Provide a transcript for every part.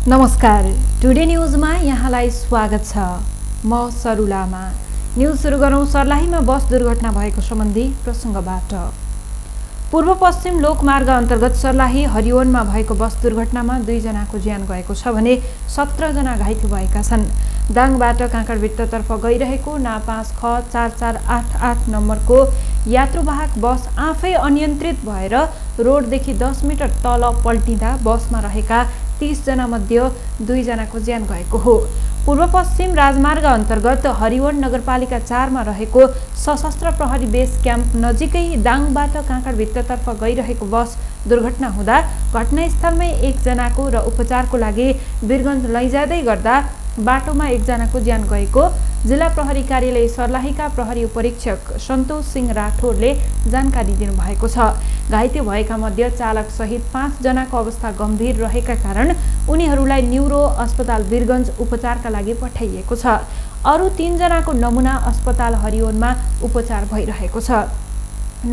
नमस्कार, टुडे न्यूजमा यहाँलाई स्वागत छ। म सरुलामा। न्यूज सुरु गरौँ सर्लाहीमा बस दुर्घटना भएको सम्बन्धी प्रसङ्गबाट। पूर्व पश्चिम लोकमार्ग अन्तर्गत सर्लाही हरिओनमा भएको बस दुर्घटनामा 2 जनाको ज्यान गएको छ भने 17 जना घाइते भएका छन्। दाङबाट काँकरभिट्टतर्फ गइरहेको ना5 ख 4488 नम्बरको यात्रुवाहक बस आफै अनियन्त्रित भएर रोडदेखि 10 मिटर तल पल्टिँदा बसमा रहेका 30 जना मध्ये 2 जनाको ज्यान गएको हो। पूर्व पश्चिम राजमार्ग अन्तर्गत हरिवन नगरपालिका 4 मा रहेको सशस्त्र प्रहरी बेस क्याम्प नजिकै दाङबाट काँकरभिट्टतर्फ गइरहेको बस दुर्घटना हुँदा घटनास्थलमै 1 जनाको र उपचारको लागि वीरगञ्ज लैजाँदै गर्दा बाटोमा 1 जनाको ज्यान गएको जिल्ला प्रहरी कार्यालय सर्लाहीका प्रहरी उपरीक्षक सन्तोष सिंह राठौरले जानकारी दिनुभएको छ। घाइते भएका मध्ये चालक सहित 5 जनाको अवस्था गम्भीर रहेका कारण उनीहरूलाई न्युरो अस्पताल वीरगञ्ज उपचारका लागि पठाइएको छ। अरु 3 जनाको नमुना अस्पताल हरिओनमा उपचार भइरहेको छ।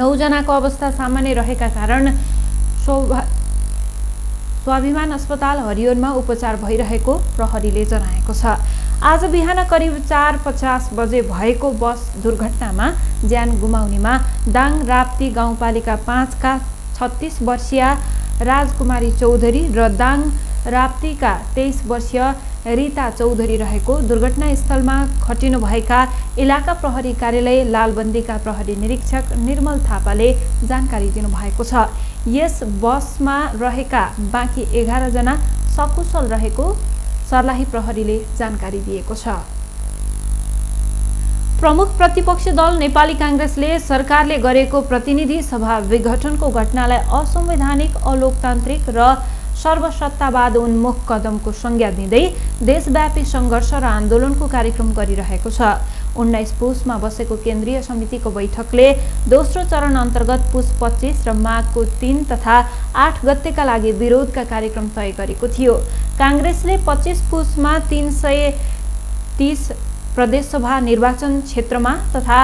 9 जनाको अवस्था सामान्य रहेका कारण स्वाभिमान अस्पताल हरिओनमा उपचार भइरहेको प्रहरीले जनाएको छ। आज बिहान करिब 4:50 बजे भएको बस दुर्घटनामा ज्यान गुमाउनेमा दाङ राप्ती गाउँपालिका 5 का 36 वर्षीय राजकुमारी चौधरी र दाङ राप्तीका 23 वर्षीय रीता चौधरी रहेको दुर्घटनास्थलमा खटिनुभएका इलाका प्रहरी कार्यालय लालबन्दीका प्रहरी निरीक्षक निर्मल थापाले जानकारी दिनुभएको छ। यस बसमा रहेका बाँकी 11 जना सकुशल रहेको सर्लाही प्रहरीले जानकारी दिएको छ। प्रमुख प्रतिपक्ष दल नेपाली कांग्रेसले सरकारले गरेको प्रतिनिधि सभा विघटनको घटनालाई असंवैधानिक, अलोकतान्त्रिक र सर्वसत्तावाद उन्मुख कदमको संज्ञा दिँदै देशव्यापी संघर्ष र आन्दोलनको कार्यक्रम गरिरहेको छ। 19 पुसमा बसेको केन्द्रीय समितिको बैठकले दोस्रो चरण अन्तर्गत पुस 25 र माघको 3 तथा 8 गतेका लागि विरोधका कार्यक्रम तय गरेको थियो। कांग्रेसले 25 पुसमा 330 प्रदेशसभा निर्वाचन क्षेत्रमा तथा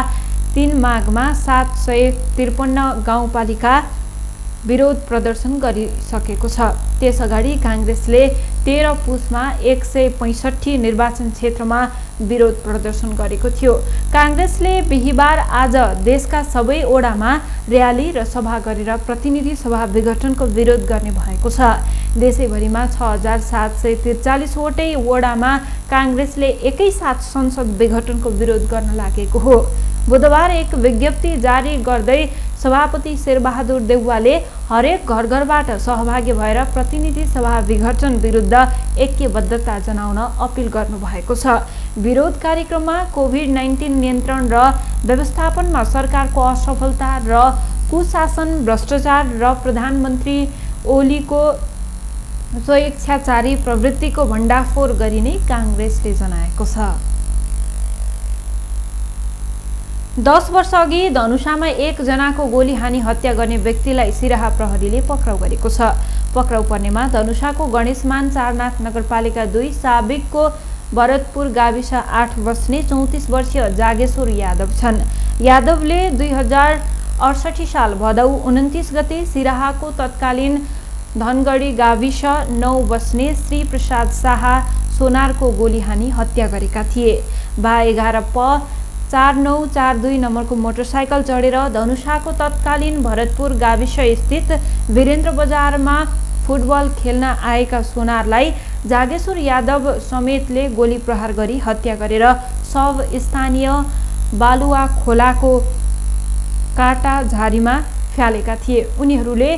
3 माघमा 753 गाउँपालिका विरोध प्रदर्शन गरिसकेको छ। त्यसअगाडि कांग्रेसले 13 पुसमा 165 निर्वाचन क्षेत्रमा विरोध प्रदर्शन गरेको थियो। कांग्रेसले बिहीबार आज देशका सबै ओडामा र्याली र सभा गरेर प्रतिनिधि सभा विघटनको विरोध गर्ने भएको छ। देशैभरिमा 6743 वटै ओडामा कांग्रेसले एकैसाथ संसद विघटनको विरोध गर्न लागेको हो। बुधबार एक विज्ञप्ति जारी गर्दै सभापति शेरबहादुर देउवाले हरेक घर-घरबाट सहभागी भएर प्रतिनिधि सभा विघटन विरुद्ध ऐक्यबद्धता जनाउन अपील गर्नुभएको छ। विरोध कार्यक्रममा कोभिड-19 नियन्त्रण र व्यवस्थापनमा सरकारको असफलता र कुशासन, भ्रष्टाचार र प्रधानमन्त्री ओलीको स्वेच्छाचारी प्रवृत्तिको भण्डाफोर गरिने कांग्रेसले जनाएको छ। 10 वर्ष अघि धनुषामा 1 जनाको गोली हानी हत्या गर्ने व्यक्तिलाई सिराहा प्रहरीले पक्राउ गरेको छ। पक्राउ पर्नेमा धनुषाको गणेशमान चारनाथ नगरपालिका 2 साबिकको भरतपुर गाविस 8 बस्ने 34 वर्षीय जागेश्वर यादव छन्। यादवले 2068 साल भदौ 29 गते सिराहाको तत्कालीन धनगढी गाविस 9 बस्ने श्री प्रसाद शाह सोनारको गोली हानी हत्या गरेका थिए। 11 प 4942 नम्बरको मोटरसाइकल चढेर धनुषाको तत्कालीन भरतपुर गाविस स्थित वीरेन्द्र बजारमा फुटबल खेल्न आएका सोनारलाई जागेश्वर यादव समेतले गोली प्रहार गरी हत्या गरेर शव स्थानीय बालुवा खोलाको काटाझारीमा फ्यालेका थिए। उनीहरूले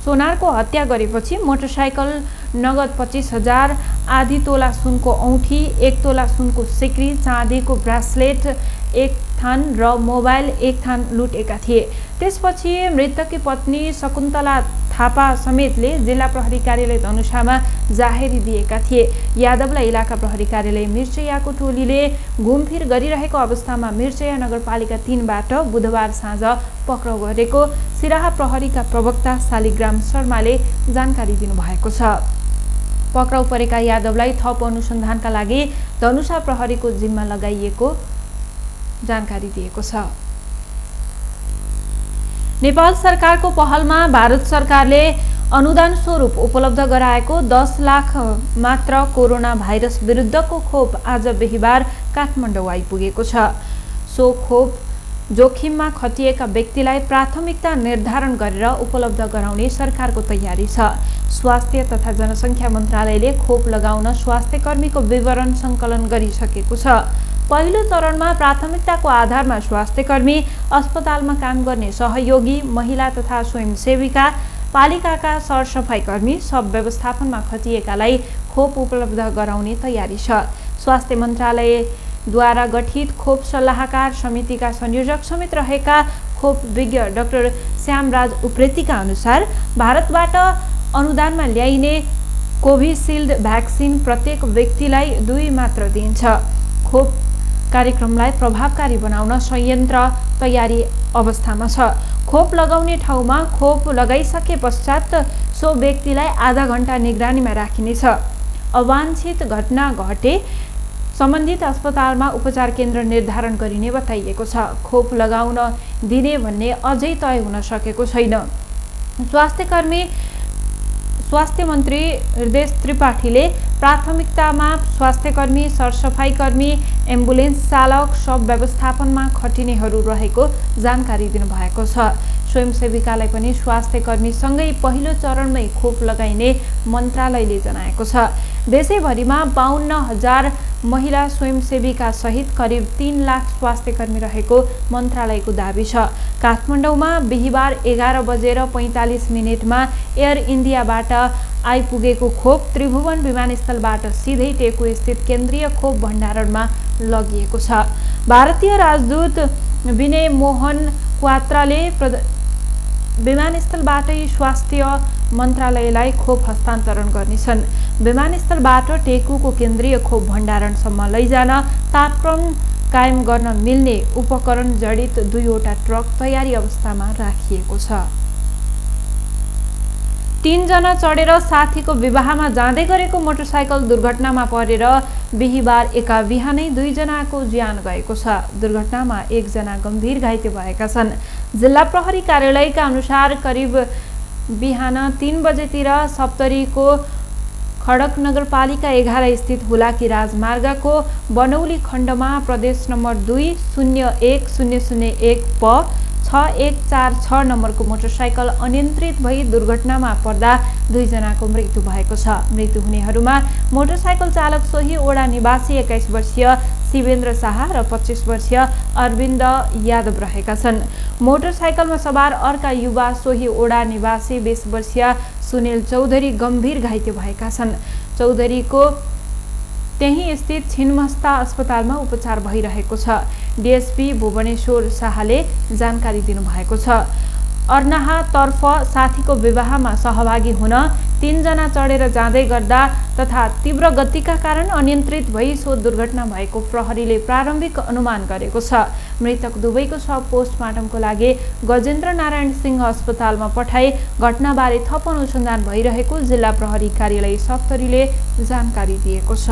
सोनारको हत्या गरेपछि मोटरसाइकल, नगद 25,000, आधी तोला सुनको औँठी, 1 तोला सुनको सिक्री, चाँदीको ब्रासलेट 1 थान र मोबाइल 1 थान लुटेका थिए। त्यसपछि मृतककी पत्नी शकुन्तला थापा समेतले जिल्ला प्रहरी कार्यालय धनुषामा जाहेरी दिएका थिए। यादवलाई इलाका प्रहरी कार्यालय मिर्चयाको टोलीले घुमफिर गरिरहेको अवस्थामा मिर्चया नगरपालिका 3 बाट बुधबार साँझ पक्राउ गरेको सिराहा प्रहरीका प्रवक्ता शालिग्राम शर्माले जानकारी दिनुभएको छ। पक्राउ परेका यादवलाई थप अनुसन्धानका लागि धनुषा प्रहरीको जिम्मा लगाइएको जानकारी दिएको छ। नेपाल सरकारको पहलमा भारत सरकारले अनुदान स्वरूप उपलब्ध गराएको 10 लाख मात्र कोरोना भाइरस विरुद्धको खोप आज बिहीबार काठमाडौँ आइपुगेको छ। सो खोप जोखिममा खटिएका व्यक्तिलाई प्राथमिकता निर्धारण गरेर उपलब्ध गराउने सरकारको तयारी छ। स्वास्थ्य तथा जनसङ्ख्या मन्त्रालयले खोप लगाउन स्वास्थ्यकर्मीको विवरण सङ्कलन गरिसकेको छ। पहिलो चरणमा प्राथमिकताको आधारमा स्वास्थ्यकर्मी, अस्पतालमा काम गर्ने सहयोगी, महिला तथा स्वयंसेविका, पालिकाका सरसफाइकर्मी, सब व्यवस्थापनमा खटिएकालाई खोप उपलब्ध गराउने तयारी छ। स्वास्थ्य मन्त्रालयद्वारा गठित खोप सल्लाहकार समितिका संयोजक समेत रहेका खोप विज्ञ डाक्टर श्यामराज उप्रेतीका अनुसार भारतबाट अनुदानमा ल्याइने कोभिसिल्ड भ्याक्सिन प्रत्येक व्यक्तिलाई 2 मात्र दिइन्छ। खोप कार्यक्रमलाई प्रभावकारी बनाउन संयन्त्र तयारी अवस्थामा छ। खोप लगाउने ठाउँमा खोप लगाइसके पश्चात सो व्यक्तिलाई आधा घण्टा निगरानीमा राखिनेछ। अवांछित घटना घटे सम्बन्धित अस्पतालमा उपचार केन्द्र निर्धारण गरिने बताइएको छ। खोप लगाउन दिने भन्ने अझै तय हुन सकेको छैन। स्वास्थ्य मन्त्री हृदय त्रिपाठीले प्राथमिकतामा स्वास्थ्यकर्मी, सरसफाइकर्मी, एम्बुलेन्स चालक, सब व्यवस्थापनमा खटिनेहरू रहेको जानकारी दिनुभएको छ। स्वयंसेविकालाई पनि स्वास्थ्यकर्मीसँगै पहिलो चरणमै खोप लगाइने मन्त्रालयले जनाएको छ। देशैभरिमा 52,000 महिला स्वयंसेविका सहित करिब 3 लाख स्वास्थ्यकर्मी रहेको मन्त्रालयको दाबी छ। काठमाडौँमा बिहीबार 11:45 एयर इन्डियाबाट आइपुगेको खोप त्रिभुवन विमानस्थलबाट सिधै टेकु स्थित केन्द्रीय खोप भण्डारणमा लगिएको छ। भारतीय राजदूत विनय मोहन क्वात्राले विमानस्थलबाटै स्वास्थ्य मन्त्रालयलाई खोप हस्तान्तरण गर्नेछन्। विमानस्थलबाट टेकुको केन्द्रीय खोप भण्डारणसम्म लैजान तापक्रम कायम गर्न मिल्ने उपकरण जडित 2वटा ट्रक तयारी अवस्थामा राखिएको छ। 3 जना चढेर साथीको विवाहमा जाँदै गरेको मोटरसाइकल दुर्घटनामा परेर बिहीबार एका बिहानै 2 जनाको ज्यान गएको छ। दुर्घटनामा 1 जना गम्भीर घाइते भएका छन्। जिल्ला प्रहरी कार्यालयका अनुसार करिब बिहान 3 बजेतिर सप्तरीको खडक नगरपालिका 11 स्थित हुलाकी राजमार्गको बनौली खण्डमा प्रदेश नम्बर 201-001 प 6146 नम्बरको मोटरसाइकल अनियन्त्रित भई दुर्घटनामा पर्दा 2 जनाको मृत्यु भएको छ। मृत्यु हुनेहरूमा मोटरसाइकल चालक सोही ओडा निवासी 21 वर्षीय शिवेन्द्र शाह र 25 वर्षीय अरविन्द यादव रहेका छन्। मोटरसाइकलमा सवार अर्का युवा सोही ओडा निवासी 20 वर्षीय सुनिल चौधरी गम्भीर घाइते भएका छन्। चौधरीको त्यही स्थित छिन्मस्ता अस्पतालमा उपचार भइरहेको छ। डीएसपी भुवनेश्वर शाहले जानकारी दिनुभएको छ। अर्नाहातर्फ साथीको विवाहमा सहभागी हुन 3 जना चढेर जाँदै गर्दा तथा तीव्र गतिका कारण अनियन्त्रित भई सो दुर्घटना भएको प्रहरीले प्रारम्भिक अनुमान गरेको छ। मृतक दुवैको शव पोस्टमार्टमको लागि गजेन्द्र नारायण सिंह अस्पतालमा पठाई घटनाबारे थप अनुसन्धान भइरहेको जिल्ला प्रहरी कार्यालय सप्तरीले जानकारी दिएको छ।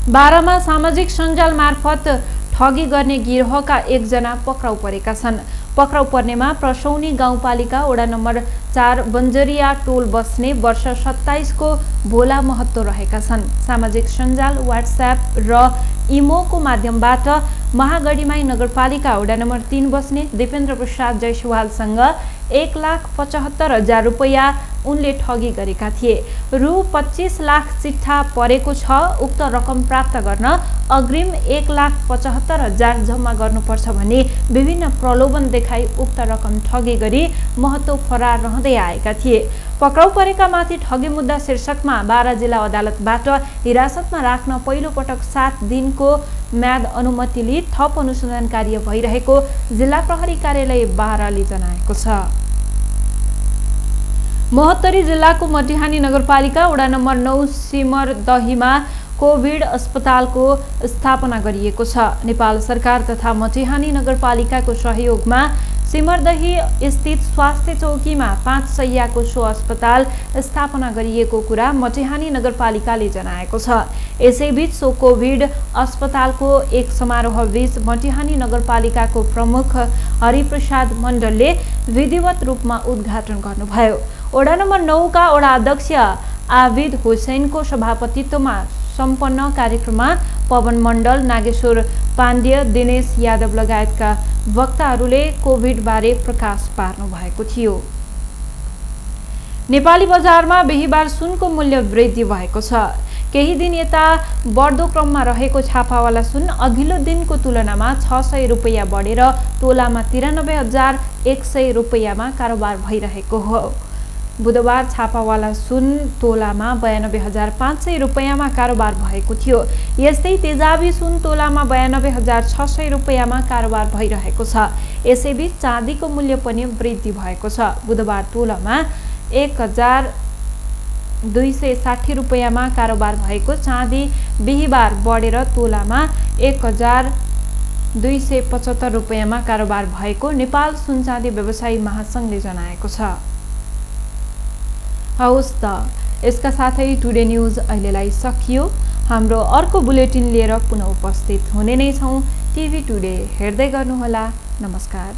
बारामा सामाजिक सञ्जाल मार्फत ठगी गर्ने गिरोहका 1 जना पक्राउ परेका छन्। पक्राउ पर्नेमा प्रसौनी गाउँपालिका वडा नम्बर 4 बन्जरिया टोल बस्ने वर्ष 27 को भोला महत्व रहेका छन्। सामाजिक सञ्जाल व्हाट्सएप र इमोको माध्यमबाट महागढीमाई नगरपालिका वडा नम्बर 3 बस्ने दिपेन्द्र प्रसाद जयसवालसँग 1,75,000 रुपैयाँ उनले ठगी गरेका थिए। रु 25 लाख चिट्ठा परेको छ। उक्त रकम प्राप्त गर्न अग्रिम 1,75,000 जम्मा गर्नुपर्छ भनी विभिन्न प्रलोभन देखाई उक्त रकम ठगी गरी महत्व फरार रहँदै आएका थिए। पक्राउ परेका माथि ठगी मुद्दा शीर्षकमा बारा जिल्ला अदालतबाट हिरासतमा राख्न पहिलो पटक 7 दिनको म्याद अनुमति लिई थप अनुसन्धान कार्य भइरहेको जिल्ला प्रहरी कार्यालय बाराले जनाएको छ। महोत्तरी जिल्लाको मटिहानी नगरपालिका वडा नम्बर 9 सिमरदहीमा कोभिड अस्पतालको स्थापना गरिएको छ। नेपाल सरकार तथा मटिहानी नगरपालिकाको सहयोगमा सिमरदही स्थित स्वास्थ्य चौकीमा 5 शैय्याको सो अस्पताल स्थापना गरिएको कुरा मटिहानी नगरपालिकाले जनाएको छ। यसैबीच सो कोभिड अस्पतालको एक समारोहबीच मटिहानी नगरपालिकाको प्रमुख हरिप्रसाद मण्डलले विधिवत रूपमा उद्घाटन गर्नुभयो। वडा नम्बर 9 का वडा अध्यक्ष आबिद हुसैनको सभापतित्वमा सम्पन्न कार्यक्रममा पवन मण्डल, नागेश्वर पाण्ड्य, दिनेश यादव लगायतका वक्ताहरूले कोभिड बारे प्रकाश पार्नु भएको थियो। नेपाली बजारमा बिहीबार सुनको मूल्य वृद्धि भएको छ। केही दिन यता बढ्दो क्रममा रहेको छापावाला सुन अघिल्लो दिनको तुलनामा 600 रुपैयाँ बढेर तोलामा 93,100 रुपैयाँमा कारोबार भइरहेको हो। बुधबार छापावाला सुन तोलामा 92,500 रुपैयाँमा कारोबार भएको थियो। यस्तै तेजाबी सुन तोलामा 92,600 रुपैयाँमा कारोबार भइरहेको छ। यसैबीच चाँदीको मूल्य पनि वृद्धि भएको छ। बुधबार तोलामा 1,260 रुपैयाँमा कारोबार भएको चाँदी बिहीबार बढेर तोलामा 1,275 रुपैयाँमा कारोबार भएको नेपाल सुनचाँदी व्यवसायी महासंघले जनाएको छ। हवस् त, यसका साथै टुडे न्युज अहिलेलाई सकियो। हाम्रो अर्को बुलेटिन लिएर पुनः उपस्थित हुने नै छौँ। टिभी टुडे हेर्दै गर्नुहोला। नमस्कार।